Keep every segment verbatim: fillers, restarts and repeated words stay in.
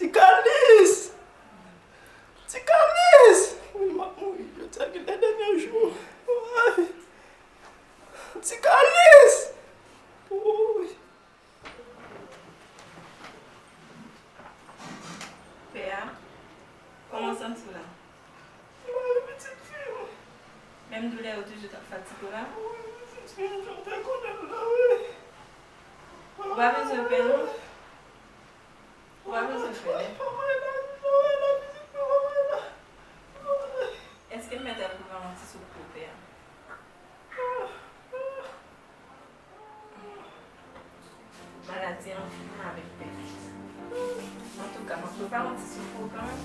Ti Kalis! Ti Kalis! Wi, m ap mouri jodi a, ki lè dènye jou. Ay! Ti Kalis! Wi. Pè a, kòman w santi w la? Mwen, pitit fi m. Menm doulè yo toujou t ap fatige w la? Wi, pitit fi m, jan w te konnen l la, wi. Ou pa bezwen pè, non. Ou pa bezwen pè. Èske m mèt al pou yon ti soup pou pè a? Maladi an fini avèk pè. Antouka, m ap prepare yon ti soup pou ou kanmenm.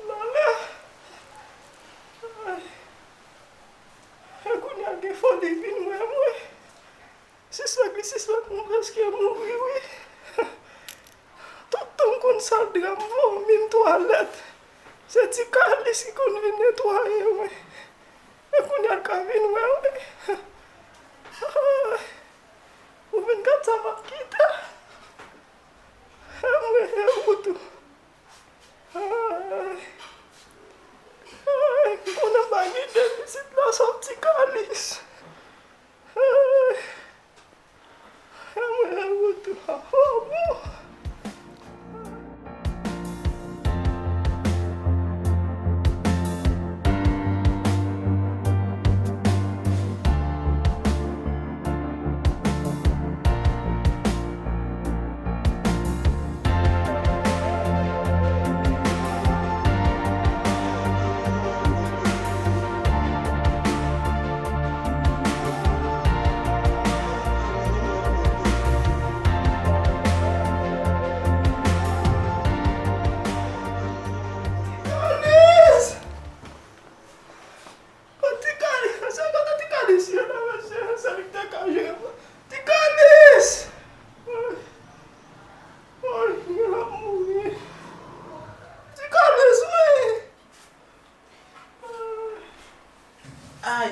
Lala. Ay. E kounye a l gen foli vin wè mwen. Sispèk li sispèk mwen prèske mouri wi. Tout tan m konn sal dra m, vomi m, twalèt, se ti Kalis ki konn vin netwaye mwen. E kounye a l ka vin wè mwen. Ou vin gad sa m ap kite. E mwen e ou tou. Ay, ay, m konnen m pa gen de pitit la sòf ti Kalis. Ay, e mwen e ou tou. Oh, bon.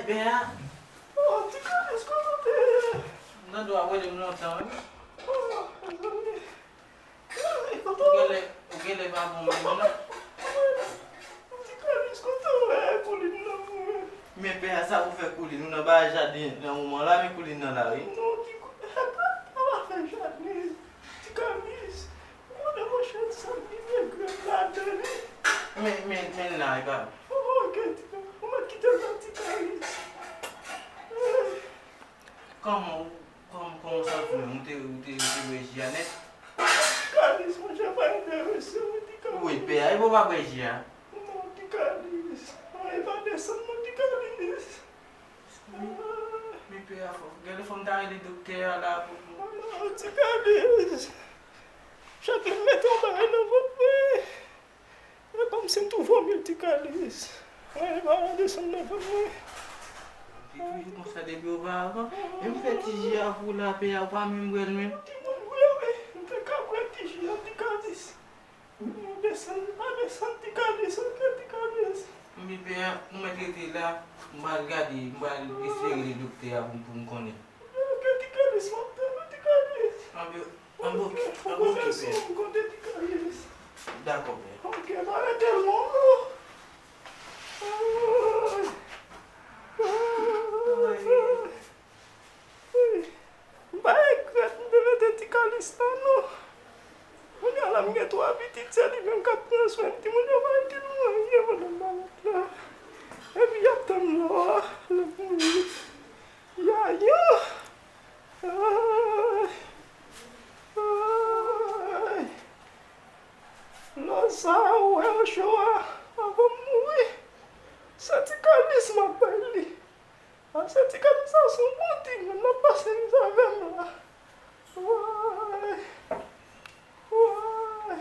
Pè a. Oh, ti Kalis, kòman w te ye? M tande w ap rele m lontan, wi. Oh, mezanmi. Ou genlè, ou genlè pa bon menm, non? Ti Kalis, kote w wè koulin nan mwen? Men pè a, sa ou fè koulin? Ou nan ba jaden nan moman la, men koulin nan la, wi. Non, ti kou-, apa, apa fè jaden. Ti Kalis, ou konnen monchè, sa ki gen grenn ladan li. Men, men, men l la, e pa. Oh, ok, ti Kalis. Ou mèt kite l la, ti Kalis. Eh. Kòman ou, kòman, kòman w santi w menm? Ou te, ou te, ou te bwè ji a nèt? Kalis, monchè, pa enterese mwen, ti Kalis. Wi, pè a, e bon pa bwè ji a? Non, ti Kalis. Ay, pa desann non, ti Kalis. Men, men pè a, fò, gade fò m ta rele doktè a la pou, pou. Non, ti Kalis. Jacqueline mete yon bagay nan vant mwen. E kòmsi m tou vòmi l, ti Kalis. Mwen pa desann nan vant mwen. Li toujou konsa depi oparavan. E m fè ti ji a pou la, pè a, ou pa menm bwè l menm. Ti moun bwè, wi. M te ka bwè ti ji a, ti Kalis. Desann, pa desann, ti Kalis, ok, ti Kalis. Men pè a, ou mèt rete la, m pral gade, m pral eseye rele doktè a pou, pou m konnen. Ok, ti Kalis, m ap tann ou, ti Kalis. Anben, anben, ok, anben, ok, pè. Dakò, pè. Ok, pa rete lwen, non. M pa regrèt m te mete ti Kalis la, non. Kounye a la, m gen twa pitit, se li menm k ap pran swen timoun yo, pa rete lwen, anyen pandan m malad la. Epi y ap tann lò a, l ap mouri. Yaya! Ay! Ay! Lò sa a, ou wè yo cho a, avan m mouri, se ti Kalis m ap bay li. A, se ti Kalis sa, se yon bon timoun, l ap pase mizè avè m la. Ay! Ay!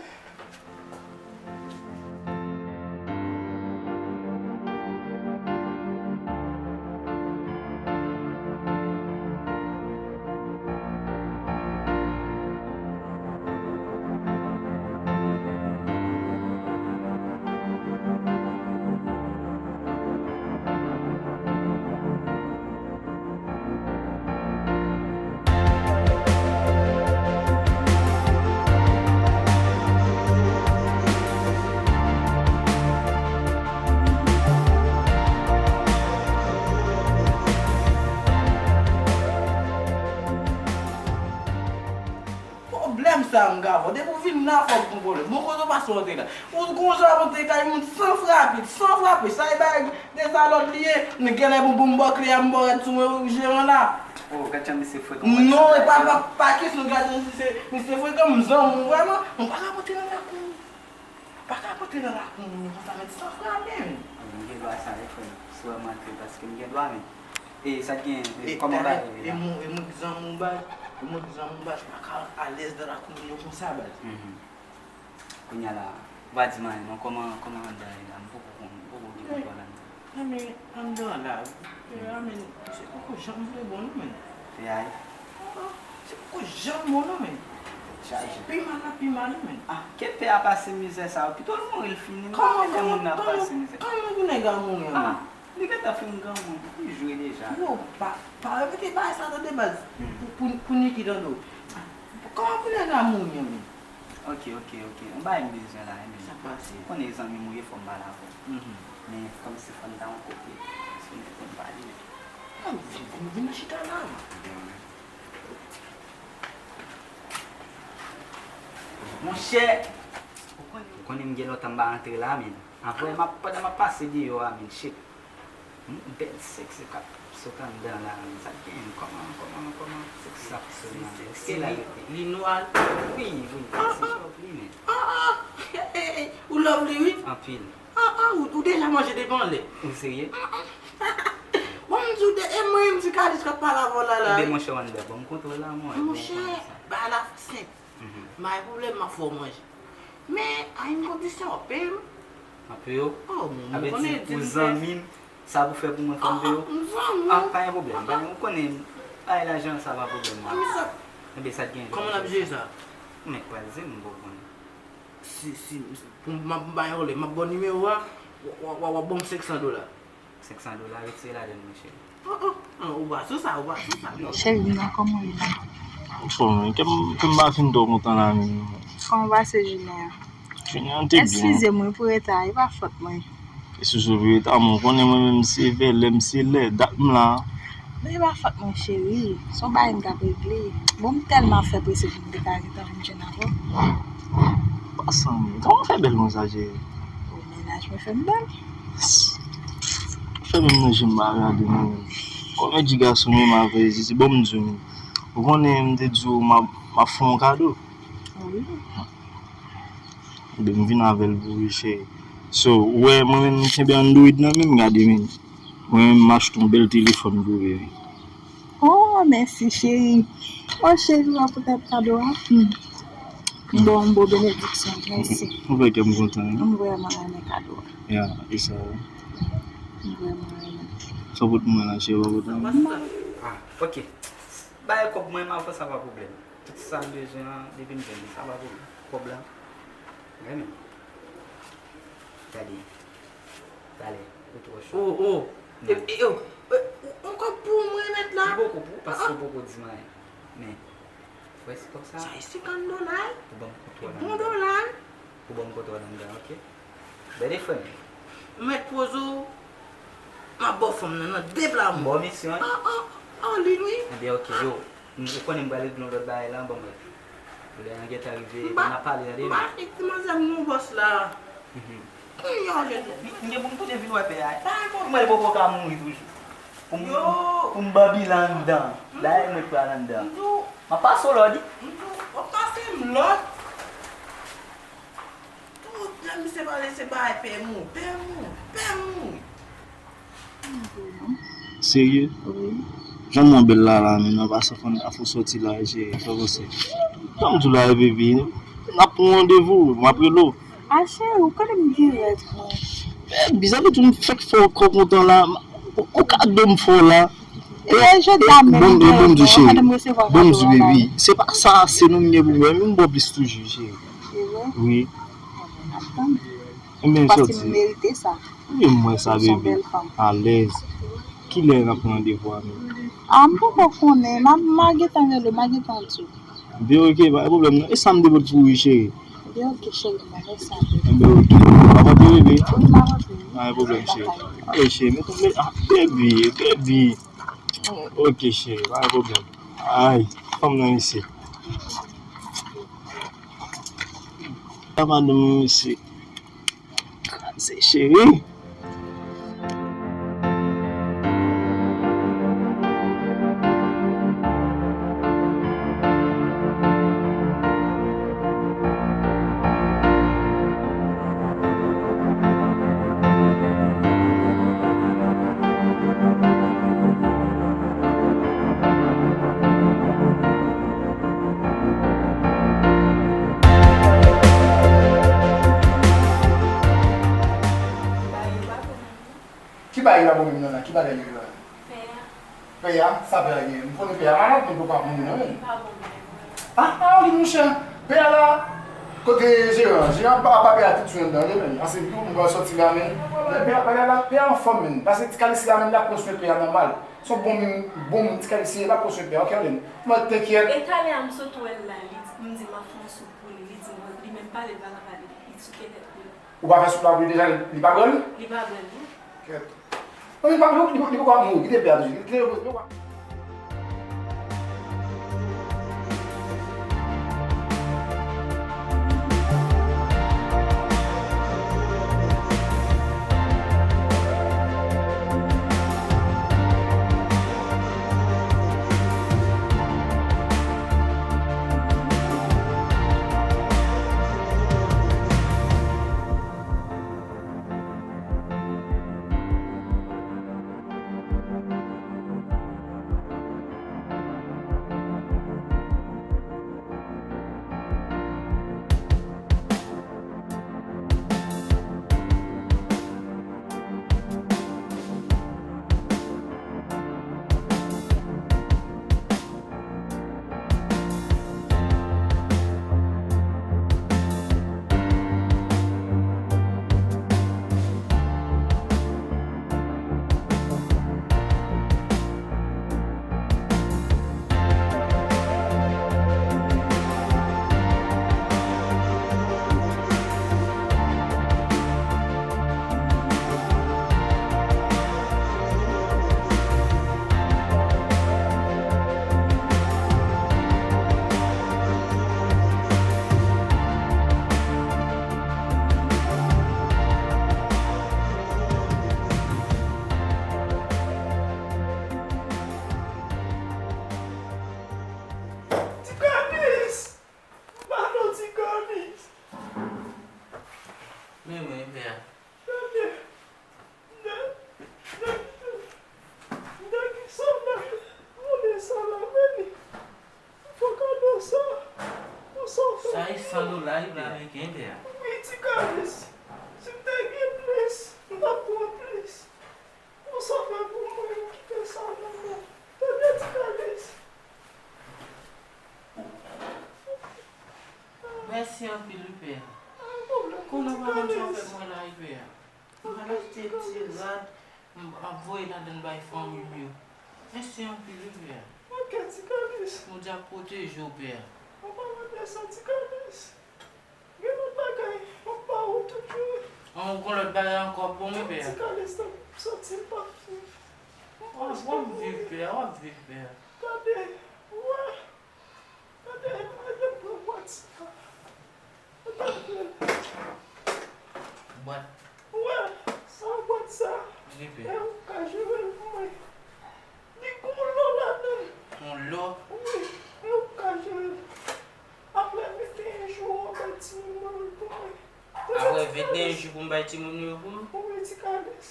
Pwoblèm sa a m ka fè w. Depi w vin la, fò w pran pwoblèm. Bon, kote w pase w antre la? Ou gon jan w ap antre kay moun san frape, san frape. Sa e bagay dezalòd li ye. Men genlè pou, pou m ba w kle a, m ba w rad sou mwen, ou jeran la. Oh, gad jan misye frekan. Non, e pa, pa, pa kesyon gad jan misye, misye frekan, m zanmi w vrèman. M pa ka pote nan lakou. Pa ka pote nan lakou moun yo konsa, men san frape, men. M gen dwa sa wi, frè m. Si w wè m antre, paske m gen dwa, men. E sa k gen, e kòman bagay yo ye la? E moun, e moun ki zanmi w baz, e moun ki zanmi w baz, pa ka alèz nan lakou moun yo konsa, baz. Mhm. Kounye a la, ou pa di m anyen non, kòman, kòman anndan an ye la? M poko konn, m poko gen kontwòl anndan. Ebyen, anndan an la, e, a men, misye poko janm vle bon non, men. Pè a ye? Ah, ah, misye poko janm bon non, men. Tèt chaje. Pi mal la, pi mal wi, men. Ah, kèt pè a pase mizè sa yo, pito l mouri l fini, m pa renmen moun nan ap pase mizè. Kòman pou nèg la mouri an menm? Ah, li gentan fin granmoun, li jwe deja. Yo, pa, pa repete bagay sa tande baz. Hmm. Pou, pou, pou Niki tande w. Kòman pou nèg la mouri an menm? Ok, ok, ok. Yon bagay m bezwen la, men. Sa k pase? Ou konnen zanmi m ou ye, fò m pale avè w. Mhm. Men kòmsi fò n ta yon kote. Si w mèt pou n pale. Ah, vin, vin, vin nan chita la. Monchè, ou konnen, ou konnen m gen lontan m pa rantre la, men. Apre, m ap, pandan m ap pase deyò a, men, shit. Hmm, bèl sèks k ap sot anndan la, men sa k genyen? Kòman, kòman, kòman sèks sa fonksyone anndan? Èske l rete? Li nwa? Wi, wi, se chòk li, men. Ah, ah, eh, eh, eh, ou love li, wi. Anpil. Ah, ah, ou, ou deja manje depi anlè. Ou serye? Ah, ah. Bon, m di w de, e mwen, m di Kalis k ap pale avè w la, la, wi. Ebyen, monchè, w anndan, bon, m kontwòl la, mwen, bon, monchè, bagay la senp. Mhm. M pa gen pwoblèm, m ap fè w manje. Men, a yon kondisyon, w ap peye m. M ap peye w? Oh, m konnen di m peye. Sa pou fè pou mwen, fò m peye w? Ah, ah, m zanmi w. Ah, pa gen pwoblèm, pa gen, ou konnen, bagay lajan sa pa pwoblèm nan. Ah, men sa. Ebyen, sa t gen. Kòman n ap jere sa? Ou mèt kwaze m, m poko konnen. Si, si, pou m, m ap bay yon lè, m ap ba w nimewo a, w, w, w, w ap ban m senk san dola. Senk san dola, retire ladan l, monchè. Oh, oh, oh, ou pa sou sa, ou pa sou sa. Cheri m nan, kòman w ye la? Anfòm, men, kè m, kè m pa fin twò kontan la menm. Kòman w pase jounen an? Jounen an te byen. Eskize m wi pou reta, e pa fòt mwen. Eskize w pou reta, men w konnen mwen menm se vèlè m, se lè, dat m la. Men e pa fòt mwen, cheri. Se yon bagay m t ap regle. Bon, m tèlman fè prese pou m te ka rete ann vin jwenn avè w. Pa sanble. Kòman w fè bèl konsa, cheri? O, mennaj mwen fè m bèl. Fè menm nan je m pa gade non. Kòmèdi gason menm avè zizi, bon m di w menm. Ou konnen m te di w m ap, m ap fè w yon kado. Wi. Ebyen m vin avè l pou ou, cheri. So, ou wè mwen menm m kenbe Android nan men m, gade men. Mwen menm m achte yon bèl telefòn pou ou, baby. Oh, mèsi, cheri. Oh, cheri, mwen poutèt kado a. Hmm. M ba w yon bon benediksyon, mèsi. Ou fè kè m kontan, wi. M vrèman renmen kado a. Ya, e sa, wi. M vrèman renmen. Sa w pot pou mwen la, cheri, w pa pot anyen? Ah, ok. Bay kòb mwen, m ap fè sa, pa pwoblèm. Tout sa m bezwen an, depi m jwenn li, sa pa pwoblèm. Kòb la, renmen. Gade. Talè, ou twò cho. Oh, oh. E, e, oh, e, yon kòb pou mwen mèt la. Li poko pou ou, paske ou poko di m anyen. Men, frè, se kòb sa. Sa e senkant dola. Ou ban m kontwòl anndan. Bon dola. Ou ban m kontwòl anndan, ok? Bèl e frè m. Ou mèt poze w. M ap ba w fanm nan, nan de pla mwen. Bon, misyon, wi. Ah, ah, ah, li, wi. Ebyen, ok, yo. M, ou konnen m pral regle yon lòt bagay la, ban m wè. Lè an gentan rive, n ap pale, tande. M pa fèk di manzè m non, bòs la. Mhm. Kounye a, Jezi. M, m gen pou m tounen vin wè pè a. Pa gen pwoblèm. Mwen, li poko ka mouri toujou. Pou m, pou m ban bilan anndan. Dayè, mwen pral anndan. M ap pase w lòd, wi. M ap pase m lòd. Tout lè misye pale se bagay pè m ou, pè m ou, pè m ou. Serye? Wi. Jan mwen bèl la la, men nan pa sa fon afou sòti la, cheri, fè kòmsi. Jan m di w la, baby, n ap pran randevou, m ap rele w. A cheri, ou konnen m dirèk, mwen. Baby, sa vle di m fèk fè w kò kontan la, m, ou ka do m fò la. E jodi a menm, bon, bon, di cheri. Bon, di baby. Se pa sa, se nou m gen pou mwen, men m ba w plis toujou, cheri. Wi. Ebyen, sòti. Paske m merite sa. Wi, m wè sa, bebe. Alèz. Kilè n ap pran randevou a menm? A, m poko konnen. M a, m a gentan rele w, m a gentan di w. Ebyen, ok, pa gen pwoblèm non. E sa m te pot pou ou, cheri? Ebyen, ok, cheri, m a fè sa. Ebyen, ok. W ap antre, bebe? Wi, m ap antre. Pa gen pwoblèm, cheri. Ale, cheri, mete, mete, ah, baby, baby. Ok, cheri, pa gen pwoblèm. Ay, fanm nan isit. Sa pa dòmi isit. Kraze, cheri. Ki bagay la bon menm nan la? Ki bagay li la? Pè a. Pè a? Sa pè a gen? M konnen pè a malad, men poko ap mouri non, men. Li pa bon menm, vrèman. Ah, ah, li monchè. Pè a la, kote jeran? Jeran ap ba pè a tout swen anndan, men. Ase pou m pral sòti la, men. Pè a, pè a la, pè a anfòm, men. Pase ti kalisi la, men, l ap pran swen pè a nòmal. Se yon bon moun, bon moun, ti kalisi, l ap pran swen pè a, ok, Arlene? Mwen, t'inquiète. E talè a, m sot wè l la, li di, m di, m ap fè yon soup pou li, li di, mwen, li menm pale, l pa ka pale, li souke tèt pou li. Ou pa fè soup la pou li deja, li pa pran l? Li pa pran l, non. Kèt. Non, li pa, li, li, li poko ap mouri, kite pè a toujou. Li, li, li, li, Gen, pè a. Wi, ti Kalis. Si m te gen plis, m t ap pran plis. Bon, sa fè pou mwen, m kite sa nan men. Tande, ti Kalis. Mèsi anpil, wi, pè a. Konnen w pa konn sa w fè mwen la, wi, pè a. M al achte ti rad, m ap voye ladann bay fanmi m yo. Mèsi anpil, wi, pè a. Ok, ti Kalis. Bondye ap pwoteje w, pè a. An palan de sa, ti Kalis. Gen lòt bagay, m ap ba ou toujou. An, ou gon lòt bagay ankò pou mwen, pè a? Ti Kalis, m santi m p ap viv. W ap, w ap viv, pè a, w ap viv, pè a. Gade, ou wè, gade, gade m pran bwat sa. Gade m pran. Bwat. Ou wè, sa bwat sa. Wi, pè a. E ou ka jere l pou mwen. Li gon lo ladan l. Yon lo? Wi, e ou ka jere l. Apre venndeyen jou, w ap bay timoun mwen pou mwen. Apre venndeyen jou pou m bay timoun yo pou m? Wi, ti Kalis.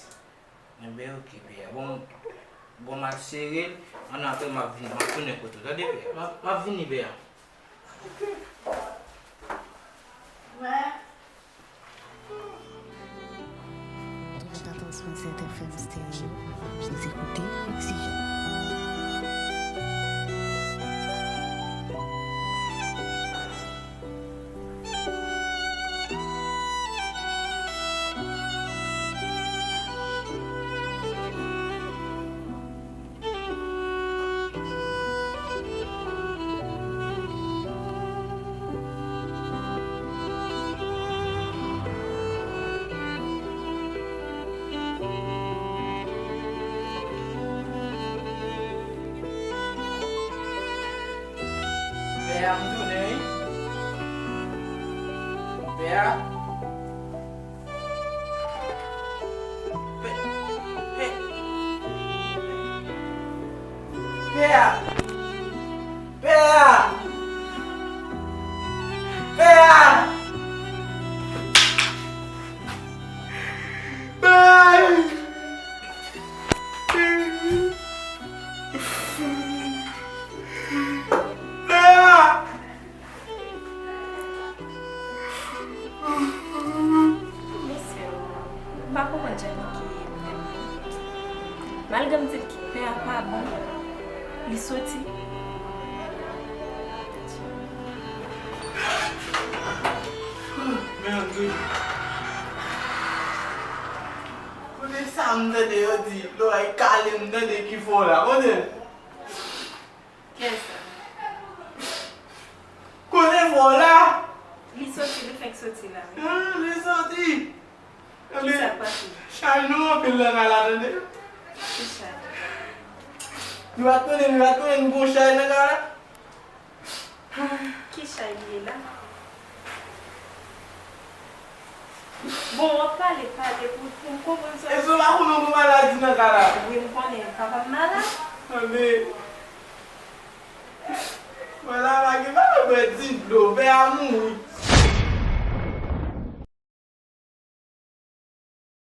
Enben, ok, pè a. Bon, bon, m al sere l. Ann, apre m ap vin, m ap tounen kote w. Tande, pè a? M ap, m ap vini, pè a. Ok. Wè. Quatre-vingt-quatorze point sept F M Stereo, vous écoutez Oxygène. Pè a, m tounen, wi. Pè a. Pè, pè, pè a! Pè a! Pè a! Pè a! Pè a! Mesye, m pa konprann jan nèg ki ye menm. Malgre m di l ki pè a pa bon, li soti. Men André, kote sa m tande yo di, lòrèy kale m tande ki fò la, kote? Kiyès sa? Kote fò la? Li soti, li fenk soti la, wi. Ah, li soti. Kisa k pase? Chay nou anpil nan kay la, tande. Ki chay? Nou pa t konnen, nou pa t konnen nou gon chay nan kay la. Ki chay li ye la? Bon, w ap pale, pale pou, pou m konprann sa. Èske w pa konnen w gen maladi nan kay la? Wi, m konnen. Papa m malad? Tande. Mwen la, pa gen malad, mwen di dlo, pè a mouri.